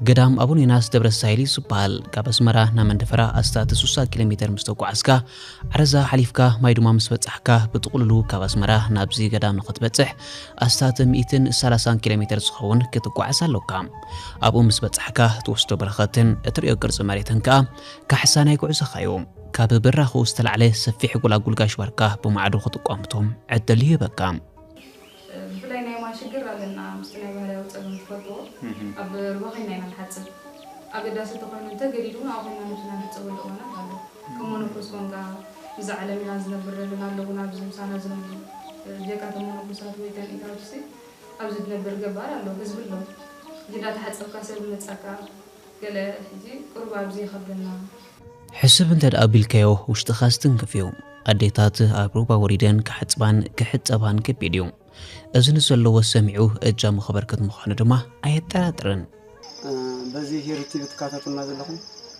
ገዳም ኣቡነ ዮናስ ደብረ ሳይል እዩ ዝበሃል። ካብ ኣስመራ ናብ መንደፈራ ኣስታት ስሳ ኪሎ ሜተር ምስ ተጓዓዝካ፣ ዓረዛ ሓሊፍካ ማይ ድማ ምስ በጻሕካ፣ ብጥቕልሉ ካብ ኣስመራ ናብዚ ገዳም ንኽትበጽሕ ኣስታት ሚእትን ሰላሳን ኪሎ ሜተር ዝኸውን ክትጓዓዝ ኣለካ። ኣብኡ ምስ በጻሕካ ትወስዶ በረኸትን እትርእዮ ቅርጺ መሬትን ከኣ ካሕሳ ናይ ጉዕዞኻ እዩ። ካብ ብራኹ ዝተላዕለ ሰፊሕ ጎላጉል ጋሽ ባርካ ብማዕዶ ክትቋምቶም ዕድል ይህበካ። ብፍላይ ናይ ማይ ሽግር ኣለና፣ ምስቲ ናይ ባህላዊ ጸገም ትፈልጥዎ። ኣብ ሩባ ኮይና ኢና ንሓጽብ። ኣገዳሲ እንተኾይኑ እንተገዲዱ እውን ኣብኡ ኮይና ነብስና ንሕጸበሉ እዋናት ኣሎ። ከም መነኮስ ኮንካ ብዛ ዓለም ኢና ዝነብር ዘለና ኣለዉ፣ ናብዚ ምሳና ዝነብሩ። ብጀካ እቶም መነኮሳት ወይ ተን ኢታዎችሲ ኣብዚ ዝነብር ገባር ኣሎ፣ ህዝቢ ኣሎ። ሕጂ እንዳተሓጸብካ ሰብ ይመጻካ፣ ገለ ሕጂ ቁሩብ ኣብዚ ይኸብደና። ሕስብ እንተ ደኣ ኣቢልካዮ ውሽጥኻ ዝትንክፍ እዩ። ኣዴታት ኣብ ሩባ ወሪደን ክሓጽባን ክሕጸባን ከቢድ እዩ። እዚ ንዘለዎ ሰሚዑ እጃሙ ከበርክት ምዃኑ ድማ ኣየጠራጥርን። በዚ ሂሩ ቲቪ ትከታተሉና ዘለኹም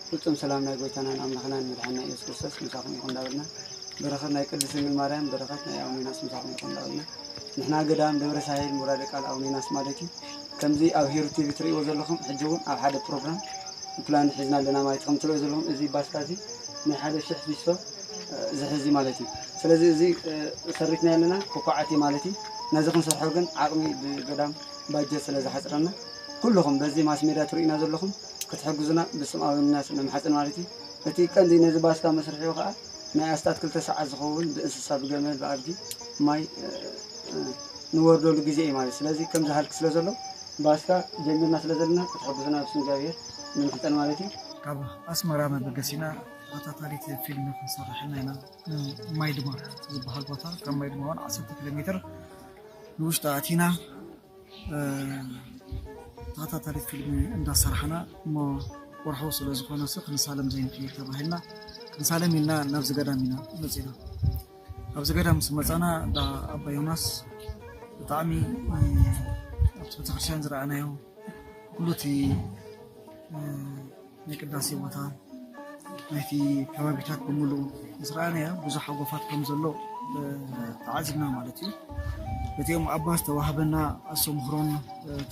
ፍጹም ሰላም ናይ ጎይታናን ኣምላኽናን መድሓንና ኢየሱስ ክርስቶስ ምሳኹም ይኹን እንዳበልና፣ በረኸት ናይ ቅድስት ድንግል ማርያም፣ በረኸት ናይ ኣቡነ ዮናስ ምሳኹም ይኹን እንዳበልና፣ ንሕና ገዳም ደብረ ሳሄል ሙራደ ቃል ኣቡነ ዮናስ ማለት እዩ። ከምዚ ኣብ ሂሩ ቲቪ ትርእይዎ ዘለኹም ሕጂ እውን ኣብ ሓደ ፕሮግራም ፕላን ሒዝና ኣለና ማለት እዩ። ከም ትርእይዎ ዘለኹም እዚ ባስካ እዚ ናይ ሓደ ሽሕ ፊስቶ ዝሕዝ እዩ ማለት እዩ። ስለዚ እዚ ሰሪሕናዮ ኣለና ኮኳዓት እዩ ማለት እዩ። ነዚ ክንሰርሖ ግን ዓቕሚ ብገዳም ባጀት ስለ ዝሓፅረና ኩልኹም በዚ ማስ ሜድያ ትርእዩና ዘለኹም ክትሕግዙና ብስም ኣቡነ ዮናስ ነምሓፅን ማለት እዩ። እቲ ቀንዲ ነዚ ባስካ መስርሒኡ ከዓ ናይ ኣስታት ክልተ ሰዓት ዝኸውን ብእንስሳ ብገመል ብኣድጊ ማይ ንወርደሉ ግዜ እዩ ማለት እዩ። ስለዚ ከምዚ ሃልኪ ስለ ዘሎ ባስካ ጀሚርና ስለ ዘለና ክትሕግዙና ብስም እግዚኣብሔር ንምሕፀን ማለት እዩ። ካብ ኣስመራ መበገሲና ተኸታታሊት ፊልም ክንሰርሕ ኢና ኢና። ማይ ድማ ዝበሃል ቦታ ካብ ማይ ድማ እውን ዓሰርተ ኪሎ ሜትር ንውሽጢ ኣቲና ተኸታታሊት ፊልም እንዳሰራሕና እሞ ወርሓዊ ስለ ዝኾነ ሲ ክንሳለም ዘይንክእል ተባሂልና ክንሳለም ኢልና ናብዚ ገዳም ኢና መፂና። ኣብዚ ገዳም ምስ መፃና እንዳ ኣባ ዮናስ ብጣዕሚ ኣብቲ ቤተክርስትያን ዝረኣናዮ ኩሉ እቲ ናይ ቅዳሴ ቦታ ናይቲ ከባቢታት ብምሉኡ ምስ ረኣናዮ ብዙሕ ሃጎፋት ከም ዘሎ ተዓዚብና ማለት እዩ። በቲኦም ኣባ ዝተዋህበና ኣስተምህሮን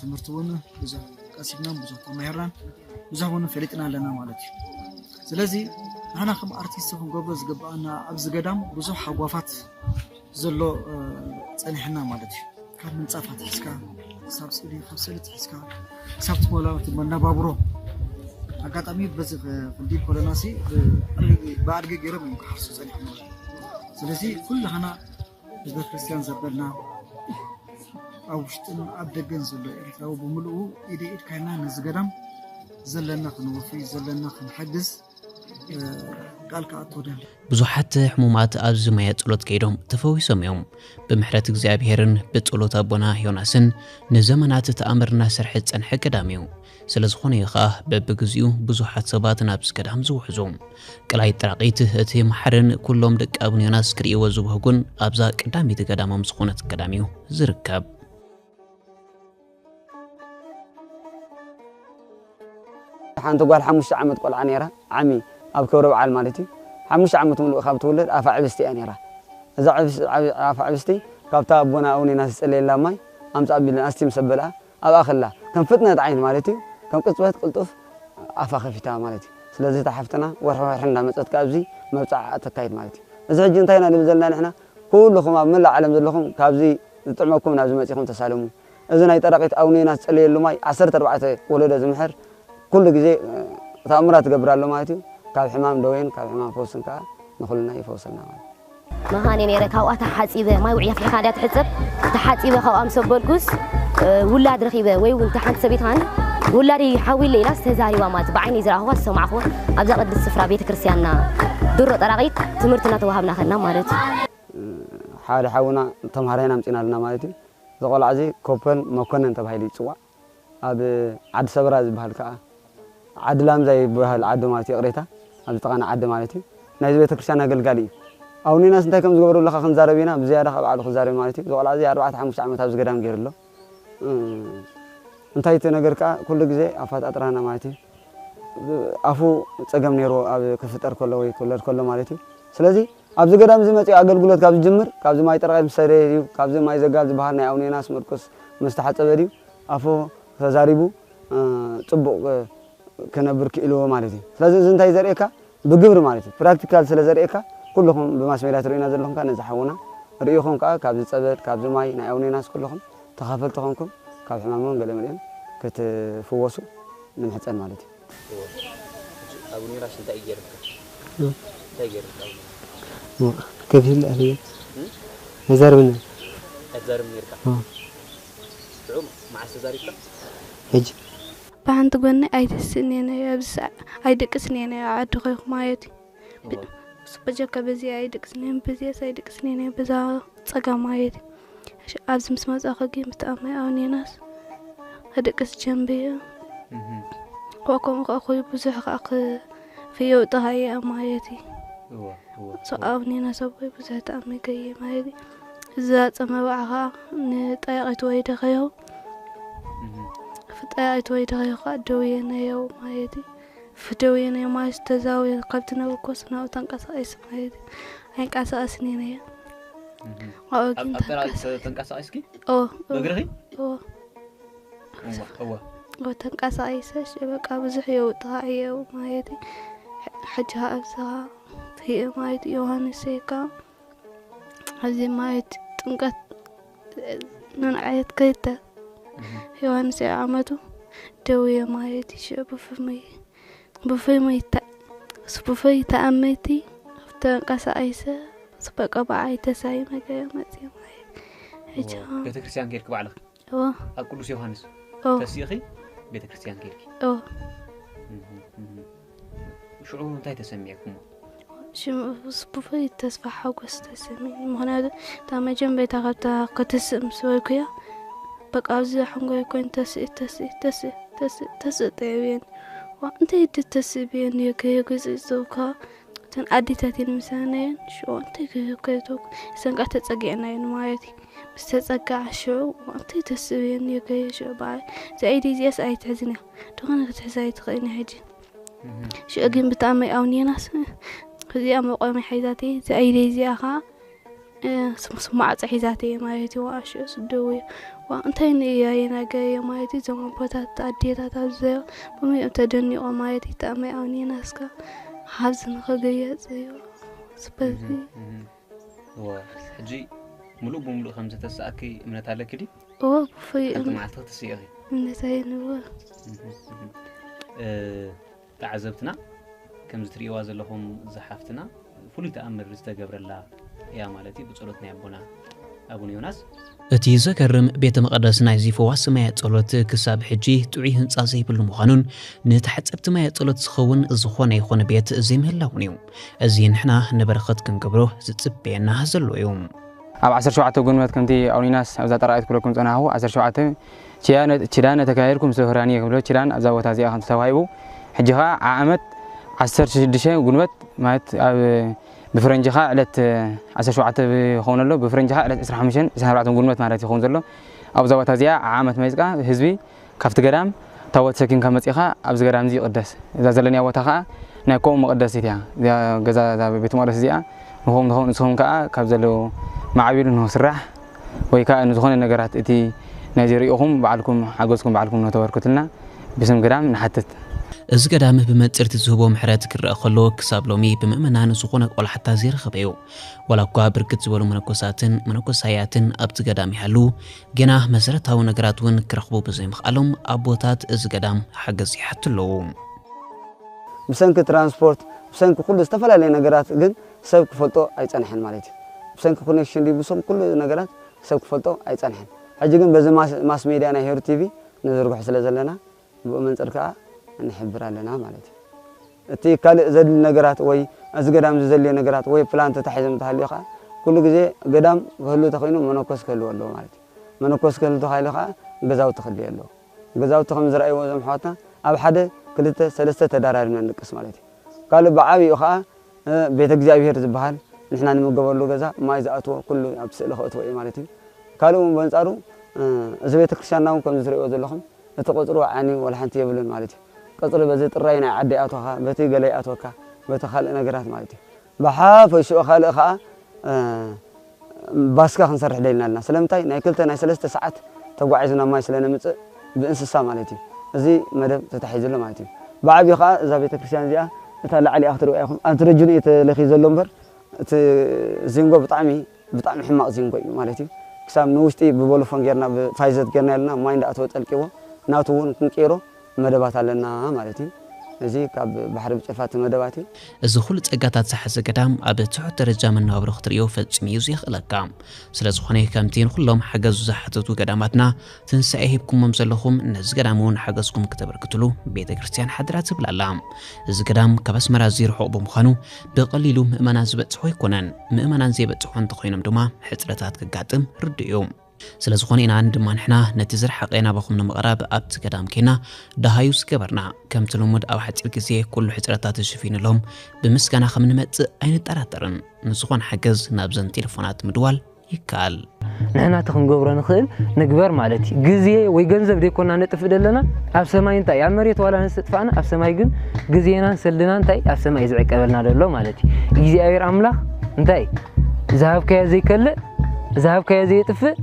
ትምህርቲ እውን ብዙሕ ቀሲምናን ብዙሕ ተማሂርናን ብዙሕ እውን ፈሊጥና ኣለና ማለት እዩ። ስለዚ ንሕና ከም ኣርቲስት ክንገብሮ ዝግበኣና ኣብዚ ገዳም ብዙሕ ሃጓፋት ዘሎ ፀኒሕና ማለት እዩ። ካብ ምንፃፍ ኣትሒዝካ ክሳብ ስእሊ፣ ካብ ስእሊ ኣትሒዝካ ክሳብ ትመላ መናባብሮ ኣጋጣሚ በዚ ክንዲ ኮለና ሲ ብኣድጊ ገይሮም እዮም ክሓርሱ ፀኒሖም ማለት እዩ። ስለዚ ኩላህና ህዝበ ክርስቲያን ዘበልና ኣብ ውሽጥን ኣብ ደገን ዘሎ ኤርትራዊ ብምልኡ ኢደ ኢድካ ኢልና ነዚ ገዳም ዘለና ክንወፊ ዘለና ክንሓግዝ ቃል ክኣቱ ደሊ። ብዙሓት ሕሙማት ኣብዚ ማየ ጸሎት ከይዶም ተፈዊሶም እዮም። ብምሕረት እግዚኣብሔርን ብጸሎት ኣቦና ዮናስን ንዘመናት ተኣምር እናሰርሐ ዝጸንሐ ገዳም እዩ። ስለ ዝኾነ እዩ ኸኣ በብግዚኡ ብዙሓት ሰባት ናብዚ ገዳም ዝውሕዙ። ቀላይ ጥራቒት እቲ መሓርን ኩሎም ደቂ ኣቡነ ዮናስ ክርእይዎ ዝብህጉን ኣብዛ ቀዳመይቲ ገዳሞም ዝኾነት ገዳም እዩ ዝርከብ። ሓንቲ ጓል ሓሙሽተ ዓመት ቆልዓ ነይራ ዓሚ ኣብ ክብረ በዓል ማለት እዩ። ሓሙሽተ ዓመት ሙሉእ ካብ ትውለድ ኣፋ ዕብስቲ እያ ነይራ። እዛ ዕብስ- ዓብ- ኣፋ ዕብስቲ ካብታ ኣቦና ኣቡነ ዮናስ ዝጸለየላ ማይ ኣምጻ ቢልና ኣስቲ ምስ ኣበልኣ ኣብኣ ከላ ከም ፍጥነት ዓይኒ ማለት እዩ ከም ቅጽበት ቅልጡፍ ኣፋ ከፊታ ማለት እዩ። ስለዚ እታ ሓፍትና ወርሒ ወርሒ እንዳመጸት ከኣ ኣብዚ መብጽዓ ተካይድ ማለት እዩ። እዚ ሕጂ እንታይ ኢና ንብል ዘለና ንሕና ኩልኹም ኣብ መላእ ዓለም ዘለኹም ካብዚ ዝጥዕመኩም ናብዚ መጺኹም ተሳለሙ። እዚ ናይ ጠራቒት ኣቡነ ዮናስ ዝጸለየሉ ማይ ዓሰርተ ኣርባዕተ ወለዶ ዝምሕር ኩሉ ግዜ ተኣምራት ዝገብር ኣሎ ማለት እዩ። ካብ ሕማም ደዌን ካብ ሕማም ፈውስን ከኣ ንኹልና ይፈውሰና ማለት እዩ። መኻነ ነይረ ካብኣ ተሓፂበ ማይ ውዕያ ፍሒኻ እንድያ ትሕፀብ ተሓፂበ ካብኣ ምስ ኣበልኩስ ውላድ ረኺበ ወይ እውን እታ ሓንቲ ሰበይትኻን ውላደይ ሓዊለ ኢላስ ተዛሪባ ማለት ብዓይነይ ዝረኣኹዋ ዝሰማዕኹዋ ኣብዛ ቅድስቲ ስፍራ ቤተ ክርስቲያንና ድሮ ጠራቒት ትምህርቲ እናተዋሃብና ከልና ማለት እዩ። ሓደ ሓውና ተምሃራይና ኣምፂና ኣለና ማለት እዩ። እዚ ቆልዓ እዚ ኮፐን መኮነን ተባሂሉ ይፅዋዕ። ኣብ ዓዲ ሰበራ ዝበሃል ከዓ ዓዲ ላምዛ ይበሃል ዓዱ ማለት እዩ። ይቕሬታ ኣብዚ ጥቓና ዓዲ ማለት እዩ። ናይዚ ቤተክርስትያን ኣገልጋሊ እዩ። ኣቡነ ዮናስ እንታይ ከም ዝገበሩ ኣለካ ክንዛረብ ኢና ብዝያዳ ካብ ባዕሉ ክዛረብ ማለት እዩ። እዚ ቆልዓ እዚ ኣርባዕተ ሓሙሽተ ዓመት ኣብዚ ገዳም ገይሩ ኣሎ። እንታይ እቲ ነገር ከዓ ኩሉ ግዜ ኣፋጣጥራና ማለት እዩ። ኣፉ ፀገም ነይርዎ ኣብ ክፍጠር ከሎ ወይ ክውለድ ከሎ ማለት እዩ። ስለዚ ኣብዚ ገዳም እዚ መፂኡ ኣገልግሎት ካብ ዝጅምር ካብዚ ማይ ጠርቃይ ምስ ሰደየ ድዩ ካብዚ ማይ ዘጋል ዝበሃል ናይ ኣቡነ ዮናስ መርቆስ ምስ ተሓፀበ ድዩ ኣፉ ተዛሪቡ እ፣ ጽቡቕ፣ እ፣ ክነብር ክኢልዎ ማለት እዩ። ስለዚ እዚ እንታይ ዘርእየካ? ብግብሪ ማለት እዩ። ፕራክቲካል ስለ ዘርእየካ፣ ኩልኹም ብማስ ሜድያ ትርእዩና ዘለኹም ከኣ ነዚ ሓውና ርኢኹም ከኣ ካብዚ ጸበል፣ ካብዚ ማይ ናይ ኣቡነ ዮናስ ኩልኹም ተኻፈልቲ ኮንኩም ካብ ሕማም እውን ገለ መሊኦም ክትፍወሱ ንምሕጸን ማለት እዩ። እወ። ሕጂ ኣቡነ ዮናስ እንታይ እዩ ገይሩልካ? እወ። እንታይ ገይሩልካ ኣቡነ ዮናስ? እወ። ከፊል ኣለ። እም? መዛርብና። ኣይትዛረብን ነይርካ? እወ። ሽዑ መዓስ ተዛሪብካ? ሕጂ። ብሓንቲ ጎኒ ኣይትስእን እየ ነይረ፣ ኣብዚ ሰዓ-፣ ኣይድቅስን እየ ነይረ፣ ኣብ ዓዲ ኮይኹ ማለት እዩ። እወ። ብ-፣ በጀካ በዚ ኣይድቅስን እየ፣ በዚያስ ኣይድቅስን እየ ነይረ፣ በዛ ጸጋም ማለት እዩ። እሺ፣ ኣብዚ ምስ መጻኹ ግን ብጣዕሚ ኣውኒናስ ክድቅስ ጀምርየ። እህ። ኮ-፣ ከምኡ ከኣ ኮይኑ ብዙሕ ከኣ ክ-፣ ክየውጥኻ እየ ማለት እዩ። እወ፣ እወ፣ ሶ-፣ እወ። ኣውኒናስ ኣቦይ ብዙሕ ተኣሚ ገየ ማለት እዩ። እዛ ጸመባዕ ከኣ ንጠያቒት ወይደ ከዮ። እህ። ጠያቒት ወይደ ከዮ ከኣ ደውየ ነዮ ማለት እዩ። ደውየ ነዮ ማለት ተዛውየ ካብ ትነብር ኮስ ናብኡ ተንቀሳቒስ ማለት እዩ። ኣይንቀሳቐስን እየ ነዮ። እህ። ኣብኡ ኣብ፣ ግን ኣብ ጠራይ ተንቀሳቒስ-፣ ተንቀሳቒስኪ? ኦ፣ ኦ። ብእግርኺ? ኦ። እዋ፣ እዋ። ኦ፣ ተንቀሳቒሰ፣ ሽ-፣ በቃ ብዙሕ የውጥኻ እየው ማለት እዩ። ሕ-፣ ሕጂ ኸኣ ኣብዝኻ ትህእ ማለት እዩ። ዮሃንስ እየ ከኣ ኣብዚ ማለት ጥምቀት፣ እ፣ ነንዓየት ከይተ እህ። ዮሃንስ እየ ዓመቱ ደውየ ማለት እዩ። ሽዑ ብፍሙይ ብፍሙይ ተ-፣ ብፍይ ተኣመይቲ ተንቀሳቒሰ በቃ ብዓይ ተሳይመ ገለ መጽየ ማለት። ሕጂ እዎ፣ ቤተክርስትያን ከይድኪ ባዕልኺ? እዎ። ኣብ ቅዱስ ዮሃንስ እዎ። ተሲእኺ ቤተክርስትያን ከይድኪ? እዎ። እህ፣ እህ። ሽዑ እንታይ ተሰሚዕኩሞ? ሽዑ ብፍይ ተስፋ ሓጎስ ተሰሚዕኒ። ምኽንያቱ እታ መጀመርታ ካብታ ክትስእ ምስ በልኩያ፣ በቃ ኣብዚ ሓንጎለይ ኮይኑ ተስእ፣ ተስእ፣ ተስእ፣ ተስእ፣ ተስእ ጥዕብየኒ። ዋ፣ እንታይ ድተስእ ብየኒ የገ-፣ የገ-፣ ጽብካ። እተን ኣዴታት እየን ምሳና እየን። ሽዑ እንታይ ክህብ ከይተውኩ፣ እሰን ከኣ ተጸጊዕና እየን ማለት እዩ። ምስ ተጸግዓ ሽዑ፣ ዋ፣ እንታይ ተስእ ብየኒ የገ-፣ ሽዑ በዓል፣ እዛ ኢደይ እዚኣስ ኣይትሕዝን እያ። ድኾነ ክትሕዛ ኣይትኽእልን እያ ሕጂ። እህ። ሽዑ ግን ብጣዕሚ ኣውኒናስ፣ እዚኣ መቆሚ ሒዛተይ፣ እዛ ኢደይ እዚኣ ኸኣ፣ እ፣ ስም-፣ ስማዕ ሒዛተይ ማለት እዩ። ዋ፣ ሽዑ ስደው እዩ። ዋ፣ እንታይ ንእያ የናገየ ማለት እዩ። እዞም ኣቦታት ኣዴታት ኣብዚ ዘዮ፣ ብሙኦም ተደኒቖ ማለት እዩ። ብጣዕሚ ኣውኒናስካ፣ ሓዚ ንኸገያጽ እዩ። ስበዚ እህ፣ እህ። እወ፣ ሕጂ ምሉእ ብምሉእ ከም ዝተስኣኪ እምነት ኣለኪ ድዩ? እወ፣ ብፍይ ሓንቲ እም-፣ መዓልቲ ክትስኢ ኢኺ? እምነት ኣየን፣ እወ። እህ፣ እህ። እ፣ ተዓዘብትና፣ ከምዚ ትርእይዋ ዘለኹም እዛ ሓፍትና ፍሉይ ተኣምር ዝተገብረላ እያ ማለት እዩ፣ ብጸሎት ናይ ኣቦና ኣቡነ ዮናስ። እቲ ዘገርም ቤተ መቕደስ ናይዚ ፈዋሲ ማየ ጸሎት ክሳብ ሕጂ ጥዑይ ህንጻ ዘይብሉ ምዃኑን ንተሓጸብቲ ማየ ጸሎት ዝኸውን ዝኾነ ይኹን ቤት ዘይምህላውን እዩ። እዚ ንሕና ንበረኸት ክንገብሮ ዝጽበየና ዘሎ እዩ። ኣብ ዓሰርተ ሸውዓተ ጉንበት ከምቲ ኣውኒናስ ኣብዛ ጠራቒት ክብለኩም ዝጸናሕኩ፣ ዓሰርተ ሸውዓተ ኪዳነ፣ ኪዳነ ተካሂድኩም ስፍራኒ ክብሎ ኪዳን ኣብዛ ቦታ እዚኣ ከም ተዋሂቡ፣ ሕጂ ኸኣ ዓመት ዓሰርተ ሽዱሽተ ጉንበት ማለት ኣብ ብፍረንጂ ኸኣ ዕለት ዓሰርተ ሸውዓተ ይኸውን ኣሎ፣ ብፍረንጂ ኸኣ ዕለት ዕስራን ሓሙሽተን ዕስራን ኣርባዕተን ጉንበት ማለት ይኸውን ዘሎ። ኣብዛ ቦታ እዚኣ ዓመት መይጽቃ ህዝቢ ካብቲ ገዳም ታቦት ሰኪምካ መጺኻ ኣብዚ ገዳም እዚ ይቕደስ። እዛ ዘለንያ ቦታ ኸኣ ናይ ከምኡ መቐደሲት እያ። እዚኣ ገዛ፣ እዛ ቤተ መቕደስ እዚኣ ንኹም፣ ንኹም፣ ንስኹም ከኣ ካብ ዘለዉ ማዕቢሉ ንኽስራሕ ወይ ከኣ ንዝኾነ ነገራት እቲ ናይ ዝርእኹም ባዕልኩም ሓገዝኩም ባዕልኩም ነተበርክቱልና ብስም ገዳም ንሓትት። እዚ ገዳም ብመንጽርቲ ዝህቦ ምሕረት ክረኣ ከሎ ክሳብ ሎሚ ብምእመናን ዝኾነ ቆላሕታ ዘይረኸበ እዩ። ዋላ እኳ ብርክት ዝበሉ መነኮሳትን መነኮሳያትን ኣብቲ ገዳም ይሃልዉ፣ ግና መሰረታዊ ነገራት እውን ክረኽቡ ብዘይምኽኣሎም ኣቦታት እዚ ገዳም ሓገዝ ይሓቱ ኣለዉ። ብሰንኪ ትራንስፖርት፣ ብሰንኪ ኩሉ ዝተፈላለየ ነገራት ግን ሰብ ክፈልጦ ኣይጸንሐን ማለት እዩ። ብሰንኪ ኮኔክሽን ድዩ፣ ብሰንኪ ኩሉ ነገራት ሰብ ክፈልጦ ኣይጸንሐን። ሕጂ ግን በዚ ማስ-፣ ማስ ሜድያ ናይ ሄሩ ቲቪ ንዝርግሖ ስለ ዘለና፣ ብኡ መንጽር ከኣ ንሕብር ኣለና ማለት እዩ። እቲ ካልእ ዘድሊ ነገራት ወይ እዚ ገዳም እዚ ዘድልዮ ነገራት ወይ ፕላን ተታሒዞም እንተሃልዩ ከኣ፣ ኩሉ ግዜ ገዳም ክህሉ ተኾይኑ መነኮስ ክህልዎ ኣለዎ ማለት እዩ። መነኮስ ክህሉ ተኻኢሉ ከኣ ገዛውቲ ክድልዮ ኣለዎ። ገዛውቲ ከም ዝረኣይዎ እዞም ኣሕዋትና ኣብ ሓደ፣ ክልተ፣ ሰለስተ ተደራሪብና ንድቅስ ማለት እዩ። ካልእ ብዓቢኡ ከኣ፣ እ፣ ቤተ እግዚኣብሔር ዝበሃል ንሕና ንምገበሉ ገዛ ማይ ዝኣትዎ ኩሉ ኣብ ስእሊ ከእትዎ እዩ ማለት እዩ። ካልእ እውን በንጻሩ፣ እ፣ እዚ ቤተ ክርስቲያንና እውን ከምዚ ትርእይዎ ዘለኹም እቲ ቅጽሩ ዓኒ ወላ ሓንቲ የብሉን ማለት እዩ። ቅጽሪ በዚ ጥራይ ናይ ዓዲ ይኣትወካ፣ በቲ ገለ ይኣትወካ፣ በቲ ካልእ ነገራት ማለት እዩ። ብሓፈሽኡ ካልእ ከኣ፣ እ፣ ባስካ ክንሰርሕ ደሊና ኣለና። ስለምንታይ? ናይ ክልተ ናይ ሰለስተ ሰዓት ተጓዒዝና ማይ ስለ ነምጽእ ብእንስሳ ማለት እዩ። እዚ መደብ ተታሒዙ ኣሎ ማለት እዩ። ብዓብዩ ከዓ እዛ ቤተክርስትያን እዚኣ እታ ላዕሊ እያ ክትሪእዋ ኢኹም። ኣብቲ ረጅኑ እዩ ተለኽዩ ዘሎ እምበር እቲ ዚንጎ ብጣዕሚ ብጣዕሚ ሕማቕ ዚንጎ እዩ ማለት እዩ። ክሳብ ንውሽጢ ብቦሎፎን ጌርና ብፋይዘት ጌርና ያለና ማይ እንዳኣተወ ጠልቂዎ ናቱ እውን ክንቀይሮ መደባት ኣለና ማለት እዩ። እዚ ካብ ባሕሪ ብጨፋ እቲ መደባት እዩ። እዚ ኩሉ ጸጋታት ዝሓዘ ገዳም ኣብ ትሑት ደረጃ መነባብሮ ክትርእዮ ፈጺሙ እዩ ዘየኽእለካ። ስለ ዝኾነ ከምቲ ንኹሎም ሓገዙ ዝሓተቱ ገዳማትና ትንሳኤ ሂብኩሞም ዘለኹም ነዚ ገዳም እውን ሓገዝኩም ክተበርክትሉ ቤተ ክርስቲያን ሓድራ ትብል ኣላ። እዚ ገዳም ካብ ኣስመራ ዝርሑቕ ብምዃኑ ብቐሊሉ ምእመናን ዝበጽሖ ኣይኮነን። ምእመናን ዘይበጽሖ እንተኾይኖም ድማ ሕጽረታት ክጋጥም ርዱእ እዩ። ስለ ዝኾነ ኢና ድማ ንሕና ነቲ ዝረሓቐ ናባኹም ንምቕራብ ኣብቲ ገዳም ከይና ደሃዩ ዝገበርና። ከምቲ ልሙድ ኣብ ሓጺር ግዜ ኩሉ ሕጽረታት ተሸፊኑሎም ብምስጋና ከም ንመጽእ ኣይንጠራጠርን። ንዝኾነ ሓገዝ ናብዘን ቴሌፎናት ምድዋል ይከኣል። ንሕና እቲ ክንገብሮ ንኽእል ንግበር ማለት እዩ። ግዜ ወይ ገንዘብ ደይኮና ነጥፍእ ዘለና ኣብ ሰማይ እንታይ ኣብ መሬት ዋላ ንስጥፋእና ኣብ ሰማይ ግን ግዜናን ሰልድና እንታይ ኣብ ሰማይ እዩ ዝዕቀበልና ዘሎ ማለት እዩ። እግዚኣብሔር ኣምላኽ እንታይ ዝሃብካዮ ዘይከልእ ዝሃብካዮ ዘየጥፍእ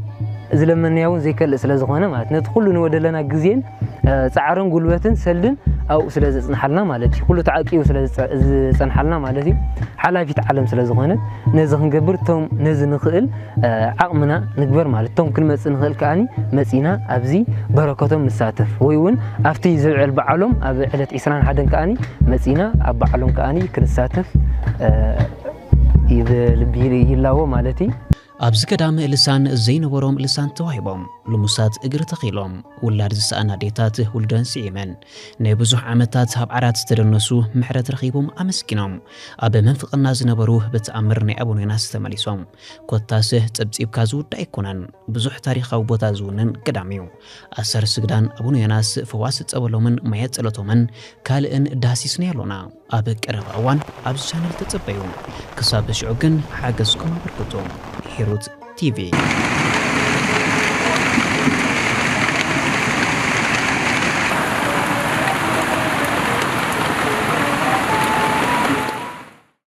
ዝለመንያ እውን ዘይከልእ ስለ ዝኾነ ማለት ነቲ ኩሉ ንወደለና ግዜን እ፣ ፃዕርን ጉልበትን ሰልድን ኣብኡ ስለ ዘፅንሓልና ማለት እዩ። ኩሉ ተዓቂቡ ስለ ዝፀ- ዝፀንሓልና ማለት እዩ። ሓላፊት ዓለም ስለ ዝኾነት ነዚ ክንገብር እቶም ነዚ ንኽእል እ፣ ዓቕምና ንግበር ማለት እቶም ክንመፅእ ንኽእል ከዓኒ መፂና ኣብዚ በረከቶም ንሳተፍ ወይ እውን ኣብቲ ዝብዕል በዓሎም ኣብ ዕለት ዕስራን ሓደን ከዓኒ መፂና ኣብ በዓሎም ከዓኒ ክንሳተፍ እ፣ ይብል ይላዎ ማለት እዩ። ኣብዚ ገዳም ልሳን ዘይነበሮም ልሳን ተዋሂቦም፣ ልሙሳት እግሪ ተኺሎም፣ ውላድ ዝሰኣና ኣዴታት ውሉደን ስዒመን፣ ናይ ብዙሕ ዓመታት ኣብ ዓራት ዝተደነሱ ምሕረት ረኺቦም ኣመስጊኖም፣ ኣብ ምንፍቕና ዝነበሩ ብተኣምር ናይ ኣቡነ ዮናስ ተመሊሶም። ኮታስ ጸብጺብካ ዝውዳእ ኣይኮነን፣ ብዙሕ ታሪኻዊ ቦታ ዝውንን ገዳም እዩ። ኣሰር ስግዳን ኣቡነ ዮናስ ፈዋሲ ጸበሎምን ማየ ጸሎቶምን ካልእን ዳህሲስና ኣሎና። ኣብ ቀረባ እዋን ኣብዚ ቻነል ተጸበዩ። ክሳብ ሽዑ ግን ሓገዝኩም ኣበርክቱ። ሂሩት ቲቪ።